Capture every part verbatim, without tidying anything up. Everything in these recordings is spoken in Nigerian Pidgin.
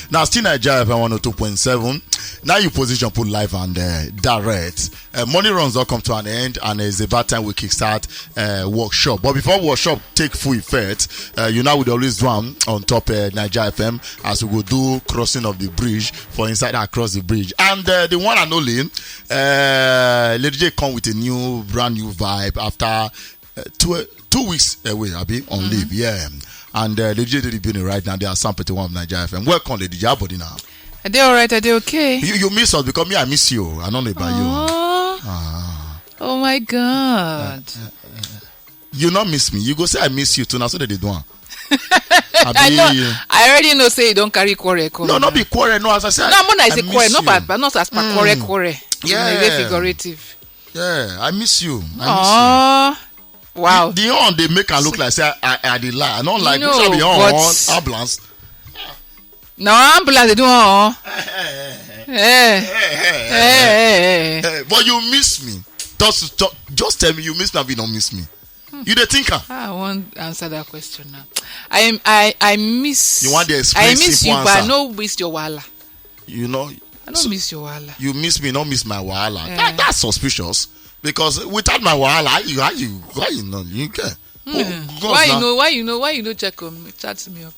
Now, still Naija F M one oh two point seven. Now you position put live and uh, direct. Uh, money runs don't come to an end, and it's about time we kickstart uh, workshop. But before workshop take full effect, uh, you know we dey always do am on top uh, Naija F M as we go do crossing of the bridge for inside across the bridge. And uh, the one and only uh, Lady J come with a new, brand new vibe after uh, two two weeks away, abi on leave, yeah. And uh, Lady J dey the building right now. They are Sampete one of Naija F M. Welcome, Lady J. How body now? I dey alright, I dey okay. You you miss us because me I miss you. I don't know about you. Oh, oh my God. You not miss me. You go say I miss you too. Now so they dey do am. I know. I already know say you don't carry quarrel come. No, not be quarrel. No, as I said, No, I'm not as I a quarrel, miss not you. bad, but not as per quarrel quarrel. Yeah. In a way figurative. Yeah, I miss you. I miss you. Oh, wow. The on they make am look like say I, I, I dey lie. I don't like No, which I be on but- ambulance. No, ambulance they do on. Eh. Eh, eh, eh. Eh, but you miss me. Just, just just tell me you miss me. Abi you don't miss me. You dey think am? I won't answer that question now. I am I I miss. You want the I explain miss you, simple but I answer. No miss your wahala. You know. I don't miss your wahala. You miss me, not miss my wahala. Eh. That, that's suspicious because without my wahala, how you how you how you know you can. Hmm. Why you know? Why you know? Why you know? Check on me, chat me up.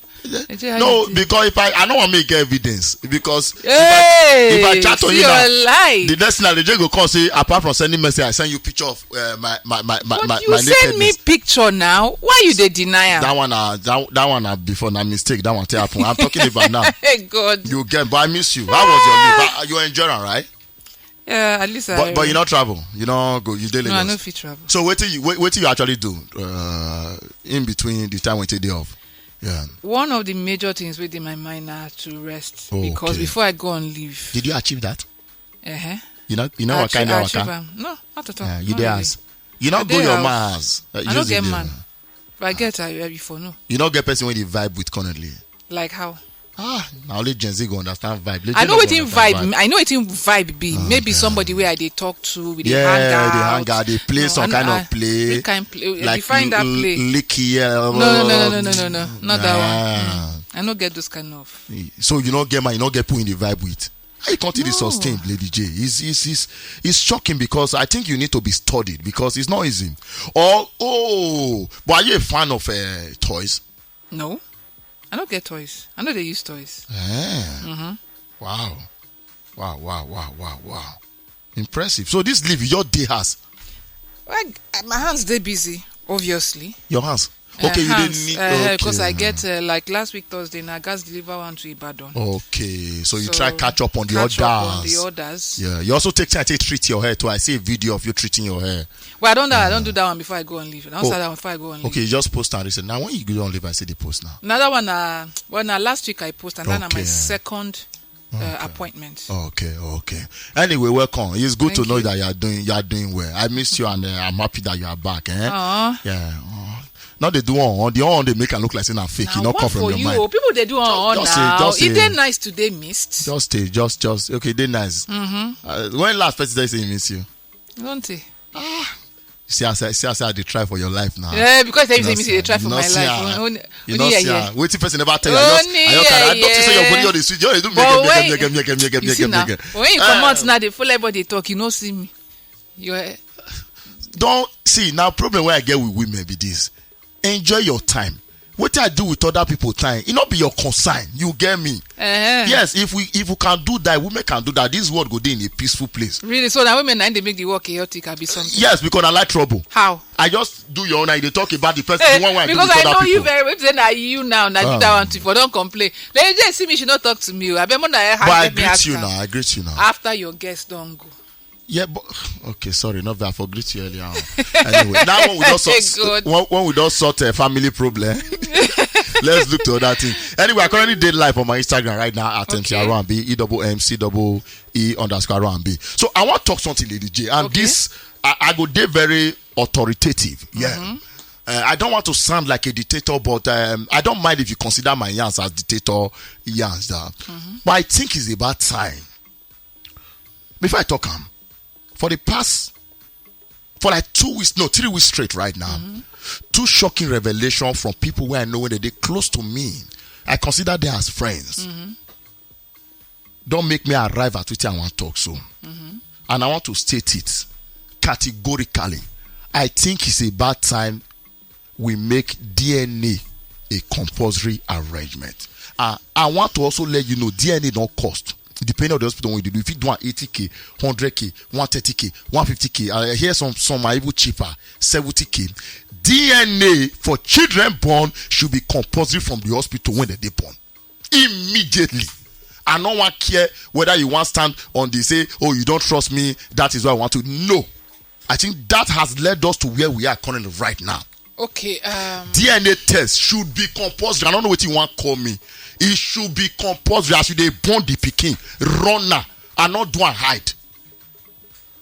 They say, "How No, you doing?" Because if I I don't want to make evidence because if I, Hey, if I chat on see you now, your life. The next thing I dey go come say, apart from sending message, I send you picture of uh, my my my my But my, you my send me nakedness. Picture now. Why you dey deny am? That one, uh, that, that one, uh, before na mistake. That one take happen. I'm talking about now. Hey God. You get, but I miss you. How was your leave? Uh, You enjoy am, right? Yeah, at least I. But but you not travel. You not go. You dey No, I Lagos. No fit travel. So what do you what, what do you actually do uh, in between the time when you take day off? Yeah. One of the major things within my mind now to rest because Okay. Before I go on leave, Did you achieve that? Uh-huh. You know you know what Achi- kind of achieve kind. Am. No, not at all. Uh, you Not dey really. Ask. You not I go dey your house. Mars. Uh, I don't use it get there. Man. If I get, I, I before no. You not get person when you vibe with currently. Like how? Ah, now only Gen Z go understand vibe. Let I Gen know Z wetin understand vibe. I know wetin vibe be. Maybe somebody where I dey talk to, we dey Yeah, hang out. They hang out. They play No, some and kind I- of play. Which kind play? Like Define that l- play. Licky. Uh, No, no, no, no, no, no, no, no, not that Ah. One. Mm. I no get those kind of. So you not get man. You not get people in the vibe with. How you can't take this No. Sustain, Lady J? It's, it's, it's, it's shocking because I think you need to be studied because it's not easy. Or oh, but are you a fan of uh, toys? No, I don't get toys. I know they use toys. Eh. Wow. Wow, wow, wow, wow, wow. Impressive. So this leave your day has Well, uh, my hands dey busy, obviously. Your hands. Okay, you didn't Hands, need uh, okay. Because I get uh, like last week Thursday, now I gas deliver one to Ibadan. Okay, so you So, try catch up on the catch others. Up on the others. Yeah, you also take time to treat your hair too. I see a video of you treating your hair. Well, I don't do that. I don't do that one before I go on leave. I don't Oh. start that one before I go on leave. Okay, you just post and say now when you go on leave, I see the post now. Another one, uh, well, now last week I post, and then my Okay. Second uh, appointment. Okay, okay. Anyway, welcome. It's good to Thank know you. That you are doing you are doing well. I missed you, and uh, I'm happy that you are back. Eh? Aw. Yeah. Aw. Not they do on the on they make it look like say na fake. You Now, not what come from for your you? mind. Oh, people they do on Just say- now. just say- If they nice today, missed. Just stay, just just okay. They nice. Mm-hmm. Uh, when last person say he miss you? Don't they? See, I say, see, I say, they try for your life now. Yeah, because they say You they know, say they try for you my know, see, life. ah, Only- you only know, yeah, see, yeah. ah, wetin person never tell you. I just, Only I just, I yeah, don't think say your yeah. body, you do. You do But when- make, make, make, make, make, You see make, now, make. when you Ah. come out now, they full everybody talk. You no see me. You eh, Don't see now. Problem where I get with women be this. Enjoy your time. What I do with other people time, it not be your concern. You get me? eh. Yes, if we if we can do that, women can do that. This world go dey in a peaceful place. Really? So now women now they make the work chaotic. I be something. Yes, because I like trouble. How? I just do your own. I dey talk about the person, Eh, the one where I do because with I other know you people. Very well. Then I you now. Now do Ah. That one too. For don't complain. Let you see me. She not talk to me. I bet more than But I greet you now. I greet you now. After your guest don't go. Yeah, but okay, sorry, not that I forgot you earlier on. Anyway, now when we don't sort, Good. when, when we don't sort a family problem, let's look to other thing. Anyway, I currently did live on my Instagram right now at Okay. M C R one B, E double M C double E underscore one B. So I want to talk something, Lady J, and Okay. This I, I go dey very authoritative. Yeah. Uh, I don't want to sound like a dictator, but um, I don't mind if you consider my yans as dictator yans. Uh, But I think it's about time. Before I talk am, for the past, for like two weeks, no, three weeks straight right now, two shocking revelations from people where I know when they dey close to me. I consider them as friends. don make me arrive at wetin I wan talk so. And I want to state it categorically. I think it's about time we make D N A a compulsory arrangement. Uh, I want to also let you know D N A don cost. Depending on the hospital wey you dey do, if you do am eighty K, hundred K, one thirty K, one fifty K, I hear some some are even cheaper, seventy K. D N A for children born should be compulsory from the hospital when dem dey born. Immediately. I no wan care whether you wan stand on the say, "Oh, you don't trust me, that is why I want to." No. I think that has led us to where we are currently right now. Okay. Um, D N A test should be compulsory. I don't know what you want call me. It should be compulsory as you dey born the pikin. Run now. I not do and hide.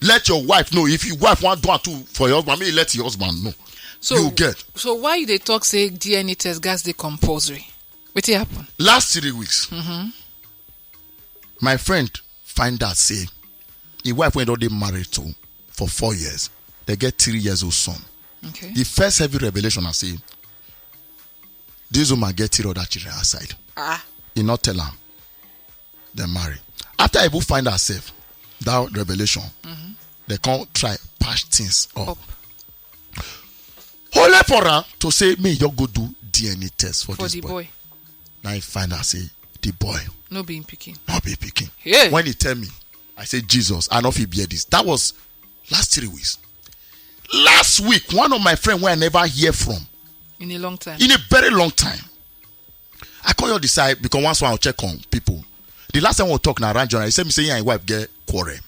Let your wife know. If your wife want do am too for your husband, may let your husband know. So you get. So why you dey talk say D N A test gas dey compulsory? Wetin happen? Last three weeks, my friend find out say his wife wey don dey married to for four years, they get three years old son. Okay. The first heavy revelation I say, this woman get three other children outside. Ah. He not tell am. Dem marry. After I even find herself, that revelation, they come try patch things up. Up. Only for her to say, "Me, you go do D N A test for For this the boy." Boy. Now I find out say the boy No be him pikin. Not be pikin. Yeah. When he tell me, I say, "Jesus, I no fit bear this." That was last three weeks. Last week, one of my friend where I never hear from In a long time. In a very long time. I call you decide because once one check on people. The last time we talk now, around John, he said me say he and his wife get quarrel.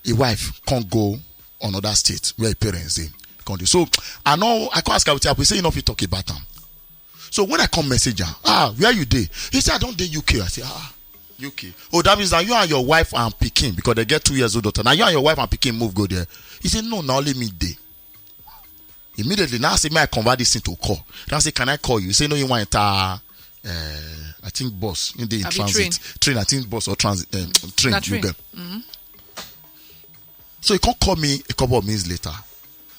His wife can't go another state where his parents dey. Can't do. So I know I can't ask her what happen. He say you know if you talk about them. So when I come message her, "Ah, where you dey?" He said, "I don't dey U K." I say, "Ah, U K. Oh, that means now you and your wife and pikin, because they get two years old daughter. Now you and your wife and pikin move go there." He said, "No, now only me dey." Immediately, now I say, "May I convert this thing to call?" Now I say, "Can I call you?" He say, "No, you want enter, uh, I think bus in the Abi transit. Train. Train, I think bus or transit, um, train, Na you train. Get." So he can't call me a couple of minutes later.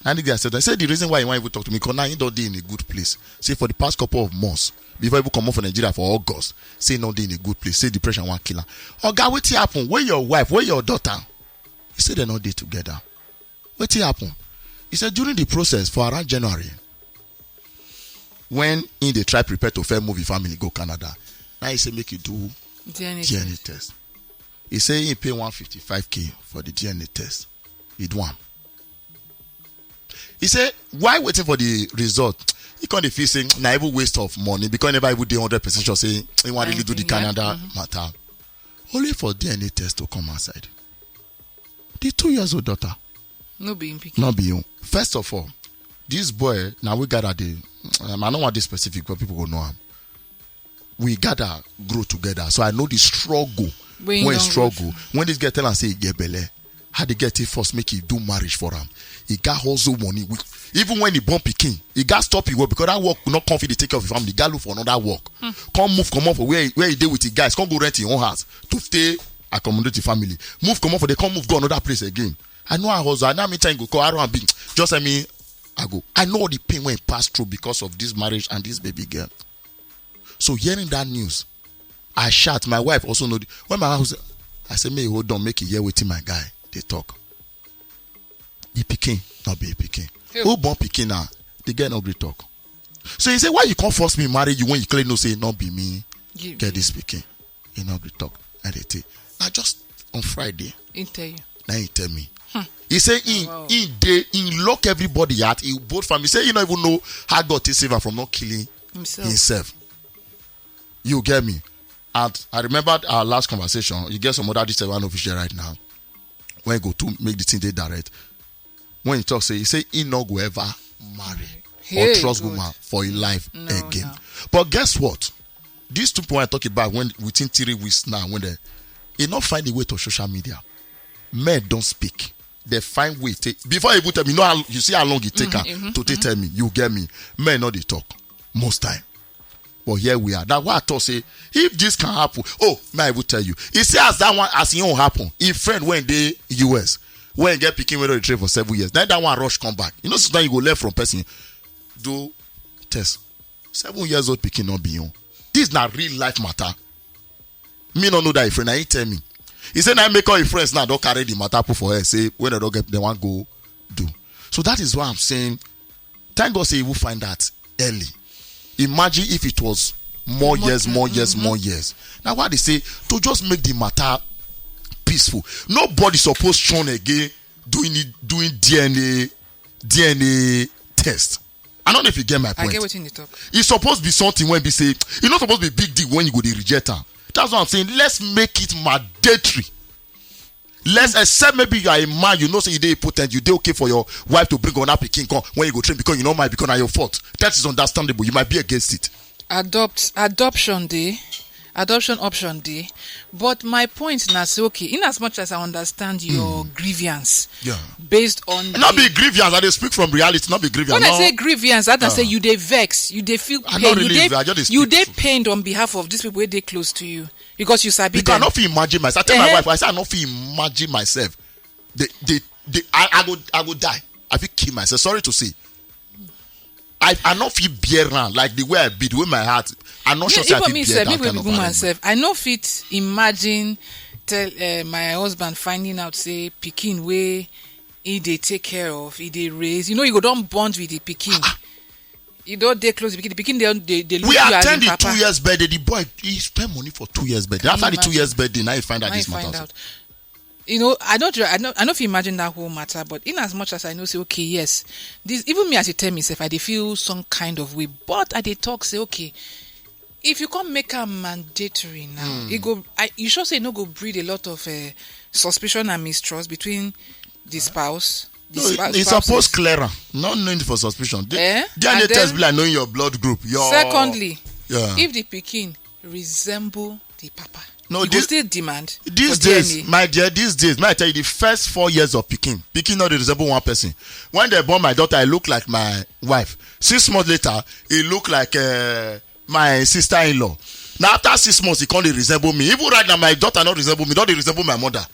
And the guy said, I said the reason why he want even talk to me, because now he don't dey in a good place. Say for the past couple of months, before he even come up for Nigeria for August, say not dey in a good place, say depression won't kill her. "Oh God, what happen? Where your wife? Where your daughter?" He said they not dey together. What happen? He said during the process for around January, when he dey try prepare to fair movie family go Canada, now he say make you do D N A D N A test. He say he pay one fifty-five K for the D N A test. He do am. He say why waiting for the result? He can't feel say na even waste of money because he never even dey hundred percent sure say he want really do the Canada matter. Only for D N A test to come outside. The two years old daughter. No be him pikin. Not be you. First of all, this boy, now we gather the, um, I don't want this specific, but people go know him. We gather, grow together. So I know the struggle. When he When don't struggle, when this girl tell am say he get belle, how they get it first, make he do marriage for am. He got hustle money. With, even when he born pikin, he got stop his work because that work not confident take care of his family. He got look for another work. Come move, come up for where, where he dey with the guys. Come go rent his own house to stay accommodate the family. Move, come up for they come move, go another place again. I know I hustle. I know me time go call R and B. Just let me, I go. I know the pain when pass through because of this marriage and this baby girl. So hearing that news, I shout. My wife also know. The, when my house, I say, "May hold on, make it hear wetin my guy they talk." The pikin, not be a pikin. Hey. Who born pikin now? The girl not gree talk. So he say, "Why you can't force me marry you when you clearly know say not be me You. Get this pikin?" He not gree talk. And they take. Now just on Friday, He tell you. Now he tell me. He say he, Wow. he dey, he lock everybody out. He both family. Say he not even know how God take save her from not killing Himself. himself. You get me? And I remember our last conversation. You get some other detail one official right now. When you go to make the thing they direct. When he talk, say, he say he not go ever marry or Hey, trust good. woman for his life No, again. no. But guess what? These two people I talk about when within three weeks now, when they, he not find a way to social media. Men don't speak. They find way take before he even tell me. No, how, you see how long it take her to take tell me. You get me? Men not they talk most time. But here we are. Now what I thought say, if this can happen, oh, may I even tell you? He say as that one as it won't happen. If friend when they U S when get pikin when they train for seven years, then that one rush come back. You know, sometimes you go left from person, do test. Seven years old pikin not be you. This na real life matter. Me no know that friend, na him tell me. He say na him make all him friends now don carry the matter put for head, say when they don get, they wan go do. So that is why I'm saying, thank God say he will find that early. Imagine if it was more years, more years, more years. Now why they say to just make the matter peaceful. Nobody suppose shun again doing it, doing D N A, D N A test. I don't know if you get my I point. Get wetin you talk. E suppose be something wey be say e no suppose be big deal when you go dey reject am. That's why I'm saying let's make it mandatory. Let's, except maybe you are a man, you know say you dey impotent, you dey okay for your wife to bring another pikin come when you go train because you no mind, because na your fault. That is understandable. You might be against it. Adopt adoption dey, adoption option dey, but my point na say, okay, in as much as I understand your grievance, Yeah. Based on Not the- be grievance. I dey speak from reality, not be grievance. When I No. say grievance, that I say you dey vex, you dey feel I pain, no you really dey vex, I just dey you speak dey truth. Pained on behalf of these people wey dey close to you because you sabi Because I them. No fit imagine myself. I tell my Uh-huh. Wife, I say I no fit imagine myself. They, they, they, I, I go, I go die. I fit kill myself. Sorry to say. I, I no fit bear am like the way I be, the way my heart. I no sure say I Even fit me bear sef, that me wey kind be of woman arrangement. Sef, I no fit imagine tell uh, my husband finding out say pikin wey he dey take care of, he dey raise. You know, you go don bond with the pikin. You don dey close with the pikin. The pikin dey dey dey look We you as attend him the papa. Two years birthday. The boy, he spend money for two years birthday. Can After you the two imagine? Years birthday, now he find out Now this you find matter. Out. You know, I don't, I don't, I don't fit imagine that whole matter. But in as much as I know, say okay, yes, this even me as you tell me, sef, I dey feel some kind of way. But I dey talk say okay, if you come make am mandatory now, e go. I, you sure say e no go breed a lot of uh, suspicion and mistrust between the spouse. The No, spouse it's supposed clearer. No need for suspicion. The Eh? D N A And test then- be like knowing your blood group. Your Secondly, Yeah. If the pikin resemble the papa, No, you go this- still demand These for days, D N A. My dear, these days, may I tell you, the first four years of pikin, pikin no dey resemble one person. When they born my daughter, I look like my wife. Six months later, he look like uh, my sister-in-law. Now after six months, he come dey resemble me. Even right now, my daughter no resemble me. Don dey resemble my mother.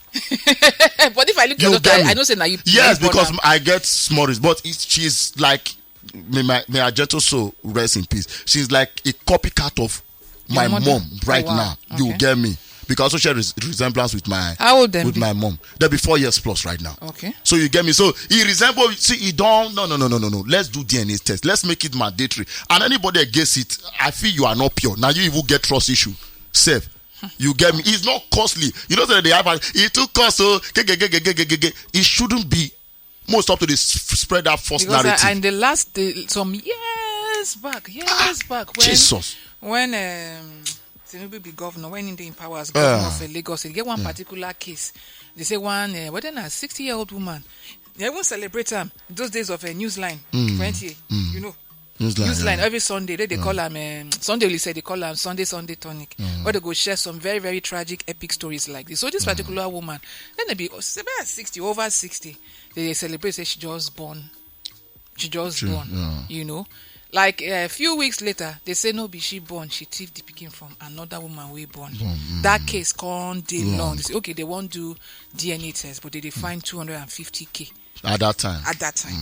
But if I look your You daughter, get I, me? I know say na you. Yes, na you born because am. I get small res-, but it, she's like, may my, may her gentle soul rest in peace. She's like a copycat of my Your mother? Mom right Oh, wow. Now. You Okay. Get me? Because also share res-, resemblance with my How old dem with be? My mom. They'll be four years plus right now. Okay. So you get me? So he resemble. See, he don't. No, no, no, no, no, no. Let's do D N A test. Let's make it mandatory. And anybody against it, I feel you are not pure. Now you even get trust issue. Safe. You get me? It's not costly. You know that they have. A, it too cost. So it shouldn't be. Most up to the s-, spread that false Because narrative. I, in the last the, some years back, years back, when Jesus. When um, Tinubu be governor, when he dey in power as governor Yeah. Of uh, Lagos, he get one particular case. They say one uh, whether na sixty year old woman. They even celebrate am those days of a uh, Newsline twenty. You know, Newsline, Newsline yeah. Every Sunday they, they call am um, Sunday. They say they call am Sunday Sunday Tonic. Where they go share some very very tragic epic stories like this. So this particular woman, then they be oh, say about sixty, over sixty. They dey celebrate say she just born, she just born. You know, like a few weeks later, they say no be she born, she thief the pikin from another woman wey born. That case come dey long. They say okay, they wan do D N A test, but they dey find two hundred and fifty K At that time. At that time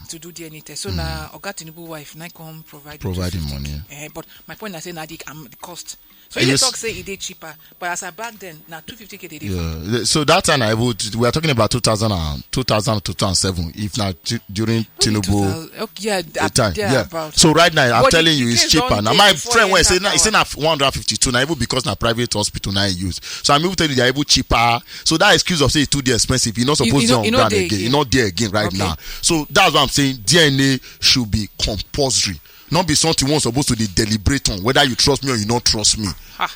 to do D N A test. So na Oga Tinubu wife na come provide the Provide the two fifty K. Money. Eh, but my point na say na the um, the cost. So Yes. You talk say e dey cheaper, but as I back then na two fifty K they dey. Yeah. So that time I would, we are talking about two thousand and, two thousand, two thousand seven. If not t- during Tinubu Two thousand, okay, yeah, the that, time. Yeah, Yeah. About. So right now I'm But telling the you it's case don Cheaper. Now dey my before Friend he was say enter na, he say power. Na one hundred fifty-two. Now even because na private hospital now I use. So I'm even telling you they are even cheaper. So that excuse of say it's too dey expensive, you not You- supposed you to know- on you know ground dey again. You again. Not there again right Okay. Now. So that's why I'm saying D N A should be compulsory. Not be something one supposed to dey deliberate on whether you trust me or you not trust me.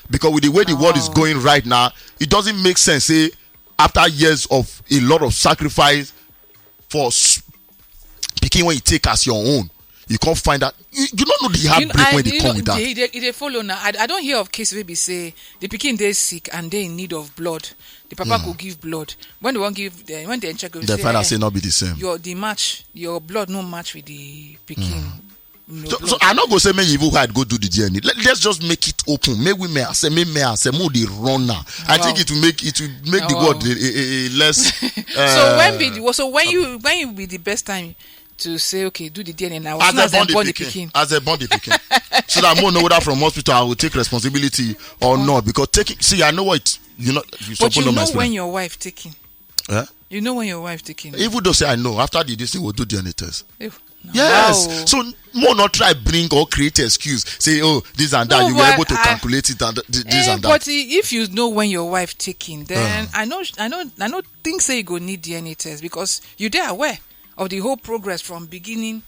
Because with the way the world is going right now, it doesn't make sense. Say after years of a lot of sacrifice for s- picking when you take as your own, you can't find that. You, you don't know the You- heartbreak I- when they you come know, with that. They, they, they follow now. I, I don't hear of case wey be say the pikin dey sick and dey in need of blood. The papa go give blood. When they wan give, the, when they check, They find out say not be the same. Your the match, your blood no match with the pikin. No So, blood. So I not go say make you even hide go do the D N A. Let, let's just make it open. Make women say, make men say, make they run now. I Wow. think it will make it will make the Wow. World a, a, a, a less. So when be the, so when you when you be the best time to say okay do the D N A now? As soon as dem born the pikin. As they born the pikin. So that I know whether from hospital I will take responsibility or not. Because taking, see, I know what you know. You But suppose you know my know when experience. Your wife taking. Eh? You know when your wife taking. Even though say I know, after the this thing will do D N A test. Ew, no. Yes. Wow. So more not try bring or create excuse. Say, oh, this and that. No, You were but able to I- calculate it and this Eh, and that. But i- if you know when your wife taking, then Ah. I know, I know, I know. Think say you go need D N A test because you dey aware of the whole progress from beginning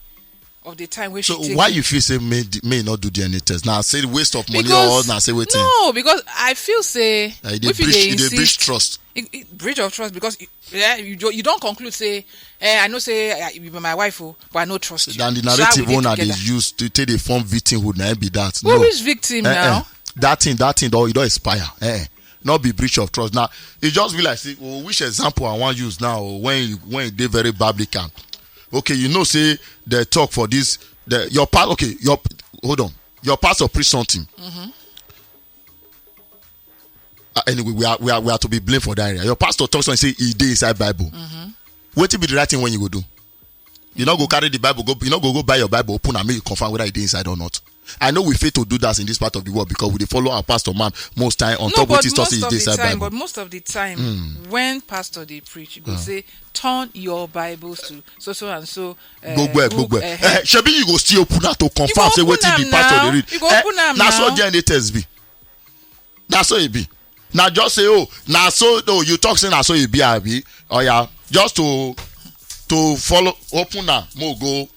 of the time where So she take. Why you feel say may may not do D N A test? Now say waste of money Because- or now say waiting. No, because I feel say Uh, e dey if you breach, dey e dey breach insist, trust. It, it, breach of trust because it, yeah, you do, you don't conclude say, eh, I know say uh, you be my wife, oh, but I no trust you. Than the So how narrative we dey owner they together? Use to take the form victimhood now be that. Who No. Is victim Eh, eh. Now? That thing, that thing, though, you don't expire. Eh, eh. Not be breach of trust. Now it just be like say, oh, which example I want use now? Oh, when you when they very Barbican, okay, you know say they talk for this. The, your part, okay, your hold on, your pastor preach something. Uh, anyway, we are we are we are to be blamed for that area. Your pastor talks and say he dey inside Bible. What be the right thing when you go do? You not go carry the Bible, go you not go go buy your Bible, open and make you confirm whether it is inside or not. I know we fail to do that in this part of the world because we dey follow our pastor man most time on No, top what but he talks most is of the inside time, Bible. But most of the time, when pastor dey preach, you go say, "Turn your Bibles to so so and so." Uh, Gbogbo ẹ, book, gbogbo ẹ. Uh, Eh, ṣebí you go still open that to You confirm go say open wetin am the pastor now. dey read. You go Eh, open am na so now. D N A test be. Na so e be. Na just say, oh, na so, oh, you talk say na so e be, abi? Oh yeah, just to to follow, open am, mo go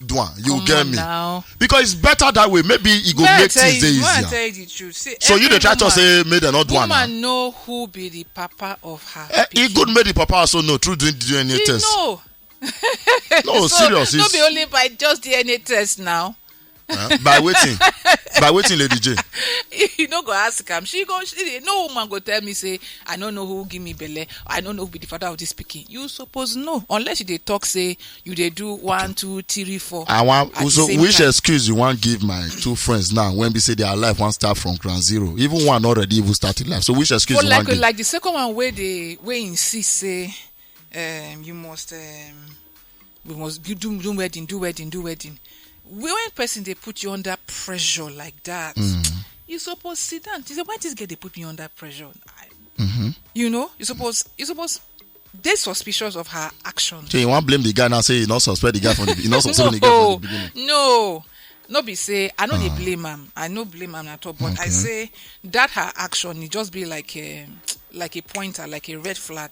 do am. You Come get on me? Now. Because it's better that way. Maybe e go May I make tell things you, dey may I easier. Tell you the truth. See, So you every dey try to woman- say make dem not do am. Woman Now. Know who be the papa of her. Eh, e Pikin. Good make the papa also know through doing D N A He test. Know. No, So, serious. No It's- be only by just D N A test now. Eh, by waiting, by waiting, Lady J. You no go ask am. She go. She, no woman go tell me say, "I don't know who give me belle. I don't know who be the father of this pikin." You suppose know, unless you dey talk say you dey do one, two, three, four. I want at the so same which time. Excuse you want give my two friends now when we say their life want start from ground zero? Even one already even started life. So which excuse For you like, want give? Like the second one where they where insist say, um, you must um, we must do, do, do wedding, do wedding, do wedding. When person they put you under pressure like that, Mm. You suppose sit down. She say, "Why this girl they put me under pressure?" I, Mm-hmm. You know, you suppose you suppose they suspicious of her action. So you want blame the guy now? Say you not suspect the guy from the you not suspect the guy from the beginning. No, no be say I no dey Ah. Blame am. I no blame am at all. But I Okay. Say that her action, it just be like a like a pointer, like a red flag.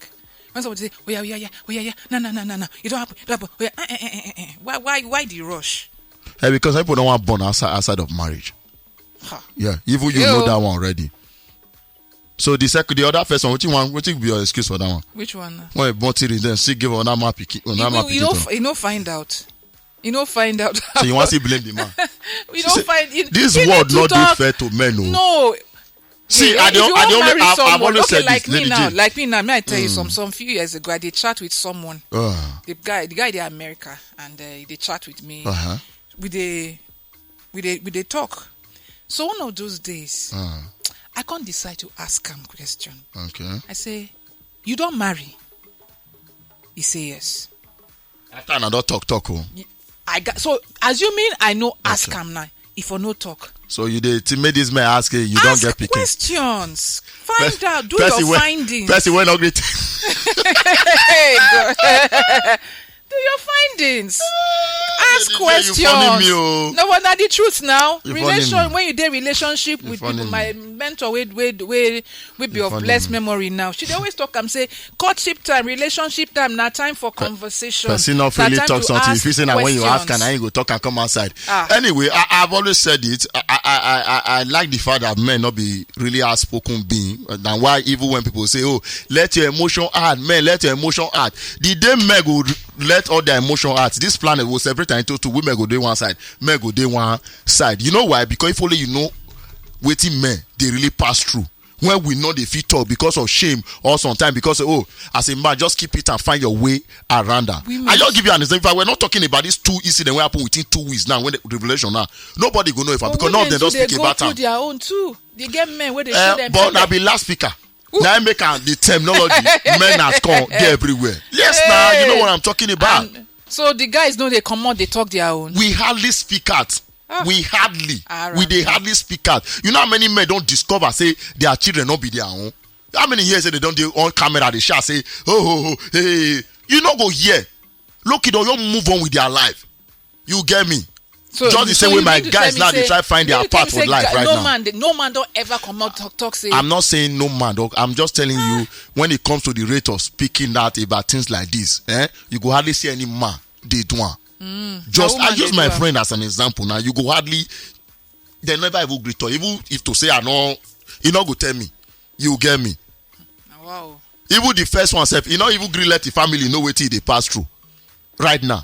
When somebody say, "Oh yeah, oh yeah, yeah, oh yeah, yeah, no, no, no, no, no, you don't happen, don't happen, oh yeah, eh, eh, eh, eh, eh, eh." Why, why, why the rush? Eh, because people don't want born outside outside of marriage. Ha. Yeah, even you Yo. Know that one already. So the second, the other person, what you want? What you be your excuse for that one? Which one? Now? When you born till then, still give another man pikin, another man You, you pikin. don't, Too. You don't find out. You don't find out. So you want to blame the man? You don't See, find it. This You world need to not talk. Fair to men. No. No. See, Yeah, I if don't, you I wan don't, marry I've, I've someone, always okay, said like this. Me Lady now, J. Like me now, may I tell you Mm. some some few years ago, I did chat with someone. Ah. The guy, the guy, they America, and uh, they chat with me. Uh-huh. We they, we they, we they talk. So one of those days, Ah. I can't decide to ask him question. Okay. I say, "You don't marry?" He say, "Yes." After another talk, talk. Oh. I got so as you mean I know ask Okay. Him now. If I no talk, So you dey to make this man ask you, you don't Ask get picking. Questions. Find Pe- out. Do person your wey- findings. Person wey not great. Hey, God. Do your findings. Ask Lady J, you questions. Funny me, oh. No, but na the truth now. You Relation funny me. When you dey relationship You with funny people, me. My mentor, wey wey wey wey be You of funny blessed me. Memory now. She dey always talk am say courtship time, relationship time na time for conversation. Person not Na really time talk to something. ask If you say now when you ask, questions. And I go talk and come outside. Ah. Anyway, I, I've always said it. I, I, I, I, I like the fact that men not be really outspoken being. Uh, Than why even when people say, "Oh, let your emotion out, men, let your emotion out." The day men go let all their emotion out, this planet will separate into two. Women go dey one side, men go dey one side. You know why? Because if only you know wetin men they really pass through. When we know they fit talk because of shame or sometimes because of, oh, as a man, just keep it and find your way around that. Women- I just give you an example. If I were not talking about these two incidents wey happen within two weeks now, when the revelation now, nobody go know if I But because none of women them don't too dey speak go about through am. Their own too. They get men where they show Uh, them. But pepper. I be last speaker. Who- Now I make am the terminology. Men has come there everywhere. Yes, now you know Hey. What I'm talking about. And so the guys know they come out, they talk their own. We hardly speak out. Ah. We hardly, we dey hardly speak out. You know how many men don discover say their children no be their own? How many years say they don dey on camera dey shout say, "Oh, oh, oh, hey, hey, hey." You no go hear. Look, it don move on with their life. You get me? So just the same way my guys now dey try find their path for life right now. No man, no man don ever come out talk, talk say. I'm not saying no man. Dog. I'm just telling you, when it comes to the rate of speaking out about things like this, eh, you go hardly see any man dey do am. Mm, just I use my friend as an example now. You go hardly, they never even greet her. Even if to say I know, he no go tell me. You get me? Wow. Even the first one sef, he no even gree let the family know wetin he dey pass through right now.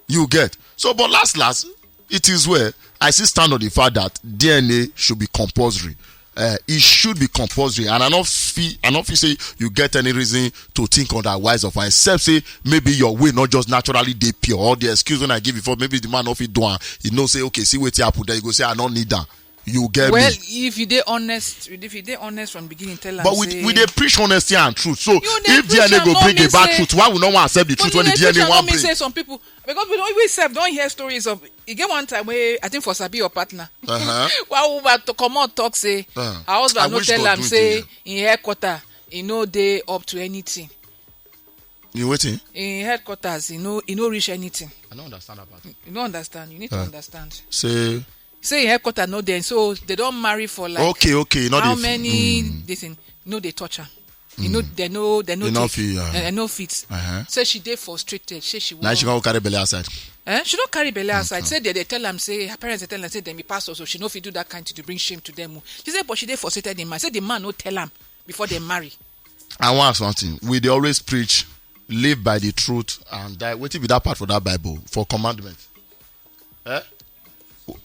You get? So, but last, last, it is well. I still stand on the fact that D N A should be compulsory. Uh, it should be compulsory, and I no feel, I no feel say you get any reason to think otherwise of am, except say maybe your way not just naturally dey pure, or the excuse when I give before, maybe the man no fit do am. You know, say, "Okay, see wetin happen," then you go say, "I no need am." You get me? Well, if you dey honest, if you dey honest from beginning, tell am. But we, say we dey preach honesty and truth. So if D N A go bring about truth, why we no wan accept the truth when the D N A wan bring? Say some people, because we don, we sef don hear stories of, e get one time wey I think for Sabi your partner, one woman to comot talk say her husband no tell am say im headquarter e no dey up to anything. You waiting? Im headquarters e no, e no reach anything. I don't understand about it. You no understand. You need to understand. Say say im headquarter no dey, so they don marry for like, okay, okay, how many this thing, no dey touch am. You know, they no, they no fit. Say she dey frustrated. Say she now she wan go carry belle outside. Eh? She no carry belle outside. Say they, they tell am say her parents dey tell am say dem be pastors, so she no fit do that kind thing to bring shame to them. She say, but she dey frustrated in mind. Say the man no tell am before they marry. I wan ask one thing. We dey always preach, "Live by the truth and die." Wetin be that part for that Bible for commandment? Eh?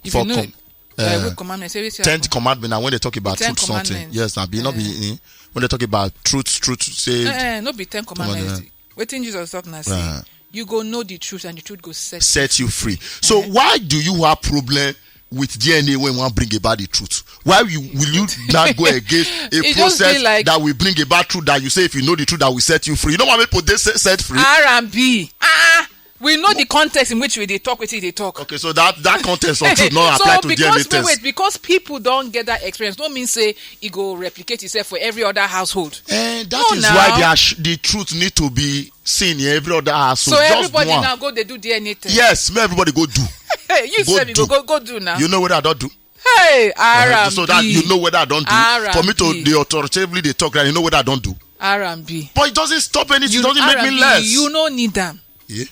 If for you know, com- uh, uh, commandment, say wetin ten happen? Commandment, and when they talk about ten truth, something. Yes, now be not be in. When they talk about truth, truth, say eh, eh, no be ten commandments. Wetin Jesus talk now say, you go know the truth, and the truth go set you free. So why do you have problem with D N A when one bring about the truth? Why you, will you not go against a process that will bring about truth that you say if you know the truth that will set you free? You know what people they set free? R and B. Ah, we know the context in which we dey talk, wetin dey talk. Okay, so that, that context of truth not apply to D N A test. Wait, because people don't get that experience, don't mean say it go replicate itself for every other household. And that is why the truth need to be seen in every other household. So just everybody now go they do D N A test. Yes, may everybody go do. You go sef, you go, go, go do now. You know what I don't do? Hey, R and B. So that you know what I don't do. For me to the authoritatively they talk, right? You know what I don't do. R and B. But it doesn't stop anything. It doesn't make me less. You no need them. Yeah.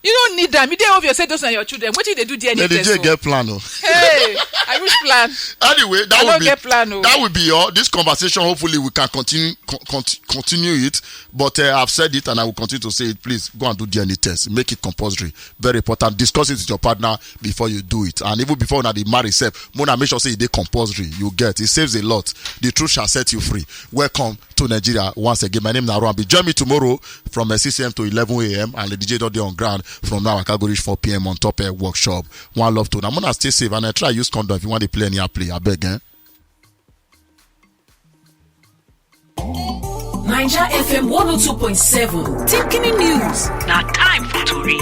You don't need them. You dey obvious say those are your children. What did they do D N A test? They get plan. Oh. Hey, I wish plan. Anyway, that would be plan. Oh. That would be all. This conversation, hopefully, we can continue con- continue it. But uh, I've said it, and I will continue to say it. Please go and do D N A test. Make it compulsory. Very important. Discuss it with your partner before you do it, and even before una dey marry sef, una make sure say e dey compulsory. You get? It saves a lot. The truth shall set you free. Welcome to Nigeria once again. My name is Aruambi. Join me tomorrow from uh, six a.m. to eleven a.m. and Lady J don dey on ground from now. I can go reach four p.m. on top uh, workshop. One love to una. Una stay safe and uh, try use condom if you want to play any play. I beg, eh? Niger F M one oh two point seven. Tinkini News. Now time for Tori.